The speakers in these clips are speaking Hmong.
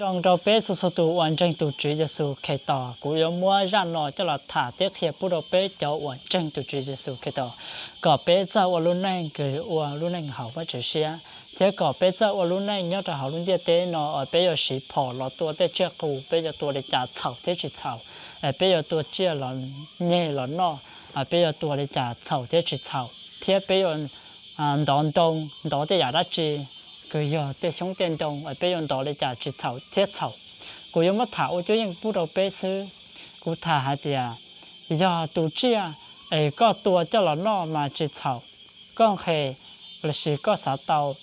Zoo rau peb txhua txhua tus uas ntseeg tus Tswv Yexus Khetos, kuv yuav muab zaj no coj los tham thiab qhia pub rau peb cov uas ntseeg tus Tswv Yexus Khetos, kom peb txawj ua lub neej kws ua lub neej haum Vajtswv siab, thiab kom peb txawj ua lub neej nyob rau hauv lub ntiaj teb no uas peb yuav siv phom los tua tej tsiaj qus, peb yuav tua li cas txhaum thiab tsis txhaum, peb yuav tua tsiaj los nyeg los noj, peb yuav tua li cas txhaum thiab tsis txhaum, thiab peb yuav ntov ntoo, ntov tej yam dab tsi, kws yog tej xyoob tej ntoo, peb yuav ntov li cas tsis txhaum thiab txhaum. Kuv yuav muab tham ua cuab yeej pub rau peb xwb. Kuv tham hais tias, yog tus tsiaj es koj tua coj los noj mas tsis txhaum, koj nqhes lossis koj xav tau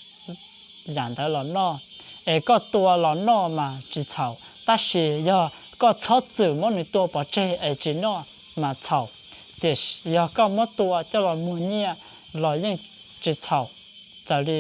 yam ntawd los noj, es koj tua los noj mas tsis txhaum, tab sis yog koj txhob txwm muab nws tua pov tseg es tsis noj mas txhaum. Tiam sis yog koj muab tua coj los muag nyiaj los yeej tsis txhaum, txawm li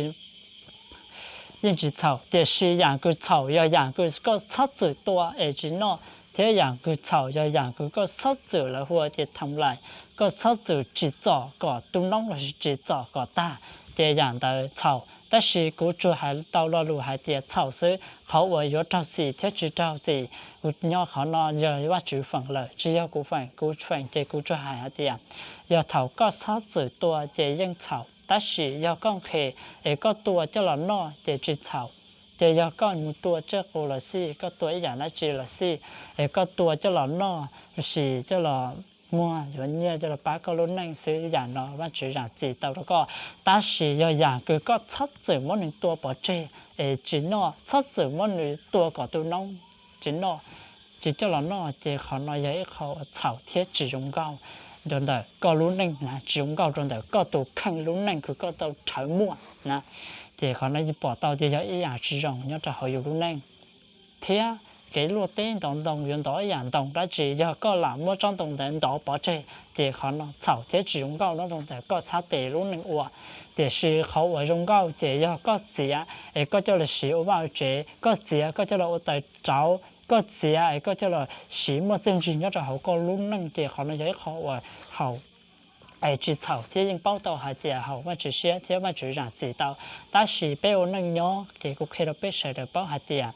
yeej tsis txhaum, tiam sis yam kws txhaum yog yam kws koj txhob txwm tua es tsis noj, thiab yam kws txhaum yog yam kws koj txhob txwm lawv hu tias tham lais, koj txhob txwm tsim txom kom tu noob lossis tsim txom kom tag, ces yam ntawd txhaum. Tab sis kuv tsuas hais tau lo lus hais tias txhaum xwb, qhov uas yuav raug txim thiab tsis raug txim, kuv nyob qhov no yog Vajtswv feem lawm, tsis yog kuv feem, kuv feem ces kuv tsuas hais hais tias, yog thaum koj txhob txwm tua ces yeej txhaum, tab sis yog koj nqhes es koj tua coj los noj ces tsis txhaum. Ces yog koj mus tua tsiaj qus los xij, koj tua ib yam dab tsi los xij, es koj tua coj los noj lossis coj los muag yuav nyiaj coj los pab koj lub neej xwb, yam no Vajtswv zam txim tau rau koj. Tab sis yog yam kws koj txhob txwm muab nws tua pov tseg es tsis noj, txhob txwm muab nws tua kom tu noob tsis noj, tsis coj los noj, ces qhov no yog ib qho uas txhaum thiab tsis zoo nkauj rau ntawm koj lub neej na, tsis zoo nkauj rau ntawm koj tus kheej lub neej kws koj tau rhawv muaj na. Ces qhov no yeej pom tau tias yog ib yam tsis zoo nyob rau hauv yus lub neej. Thiab kev luaj teb ntov ntoo yuav ntov ib yam ntoo dab tsi, yog koj lam muab tsob ntoo ntawd ntov pov tseg, ces qhov no txhaum thiab tsis zoo nkauj nyob rau ntawm koj txhab tes lub neej ua. Tiam sis qhov uas zoo nkauj ces yog koj txiav es koj coj los siv ua vaj ua tsev, koj txiav koj coj los ua taws rauv, koj txiav es koj coj los siv muaj txiaj ntsig nyob rau hauv koj lub neej, ces qhov no yog ib qho uas haum es tsis txhaum thiab yeej paub tau hais tias haum Vajtswv siab thiab Vajtswv zam txim tau. Tab sis peb ua neej nyob ces kuv qhia rau peb sawv daws paub hais tias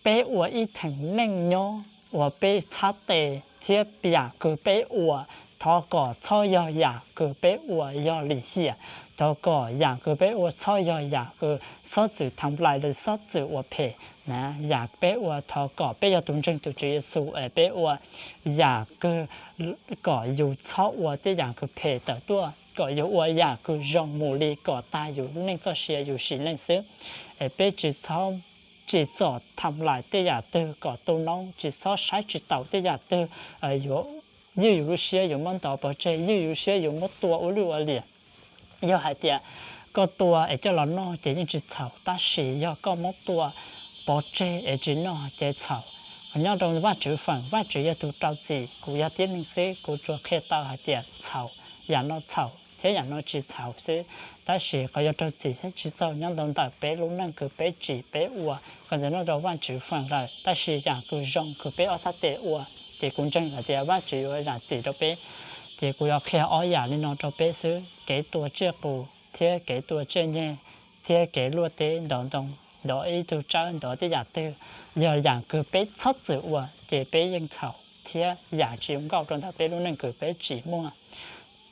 peb ua ib theem neej nyob uas peb txhab tes thiab yam kws peb ua, thov kom txhob yog yam kws peb ua yog lim hiam, thov kom yam kws peb ua txhob yog yam kws txhob txwm tham lais los txhob txwm ua phem na. Yam peb ua thov kom peb yog tus ntseeg tus Tswv Yexus es peb ua yam kws kom yus txhob ua tej yam kws phem tawm tuaj, kom yus ua yam kws zoo mus li kom tag yus lub neej txoj sia yus sim neej xwb. Es peb tsis txhob tsim txom tham lais tej yam twg kom tu noob, tsis txhob saib tsis taus tej yam twg yuav ywj yus lub siab yuav muab ntov pov tseg, ywj yus lub siab yuav muab tua ua luj ua liam. Yog hais tias koj tua es coj los noj ces yeej tsis txhaum, tab sis yog koj muab tua pov tseg es tsis noj ces txhaum. Nyob rau Vajtswv feem, Vajtswv yog tus rau txim, kuv yog tib neeg xwb, kuv tsuas qhia tau hais tias txhaum, yam no txhaum thiab yam no tsis txhaum xwb. Tab sis qhov yuav raug txim thiab tsis txaus nyob ntawm peb lub neej kws peb tsim peb ua, qhov ntawd nyob rau Vajtswv feem lawm. Tab sis yam kws zoo kws peb ob txhab tes ua, ces kuv ntseeg hais tias Vajtswv yuav zam txim rau peb. Ces kuv yuav qhia ob yam li no rau peb xwb, kev tua tsiaj qus thiab kev tua tsiaj nyeg, thiab kev luaj teb ntov ntoo, ntov ib tug tsawb, ntov tej yam twg, yog yam kws peb txhob txwm ua ces peb yeej txhaum thiab yam tsis zoo nkauj rau ntawm peb lub neej kws peb tsim muaj.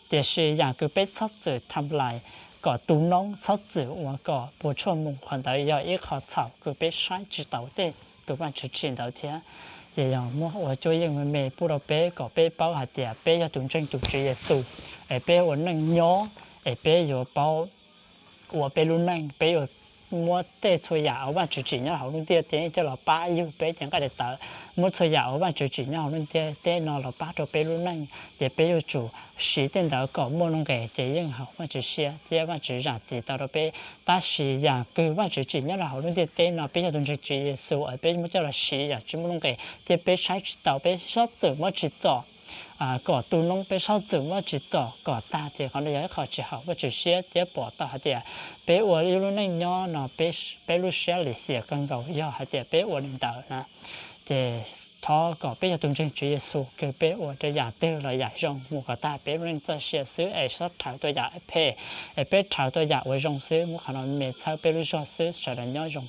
Tiam sis yam kws peb txhob txwm tham lais kom tu noob, txhob txwm ua kom puas tsuaj mus, qhov ntawd yog ib qho txhaum kws peb saib tsis taus tej kws Vajtswv tsim ntawd thiab. Ces yog muab ua cuab yeej me me pub rau peb kom peb paub hais tias peb yog tus ntseeg tus Tswv Yexus, es peb ua neej nyob, es peb yuav paub ua peb lub neej, peb yuav muab tej txhua yam uas Vajtswv tsim nyob hauv lub ntiaj teb coj los pab yug peb cev nqaij daim tawv, muab txhua yam uas Vajtswv tsim nyob hauv lub ntiaj teb no los pab rau peb lub neej, ces peb yuav tsum siv tej ntawd kom muaj nuj nqes, ces yeej haum Vajtswv siab thiab Vajtswv zam txim tau rau peb. Tab sis yam kws Vajtswv tsim nyob rau hauv lub ntiaj teb no, peb yog tus ntseeg Tswv Yexus es peb muab coj los siv yam tsis muaj nuj nqes thiab peb saib tsis taus, peb txhob txwm muab tsim txom kom tu noob, peb txhob txwm muab tsim txom kom tag, ces qhov no yog ib qho tsis haum Vajtswv siab thiab pom tau hais tias peb ua ib lub neej nyob no peb lub siab lim hiam kawg nkaus yog hais tias peb ua li ntawd na. Ces thov kom peb yog tus ntseeg Tswv Yexus kws peb ua rau yam twg los yam zoo mus kom tag peb lub neej txoj sia xwb, es txhob rhawv tau yam phem, es peb rhawv tau yam uas zoo xwb. Muab qhov no me txhawb peb lub zog xwb, sawv daws nyob zoo.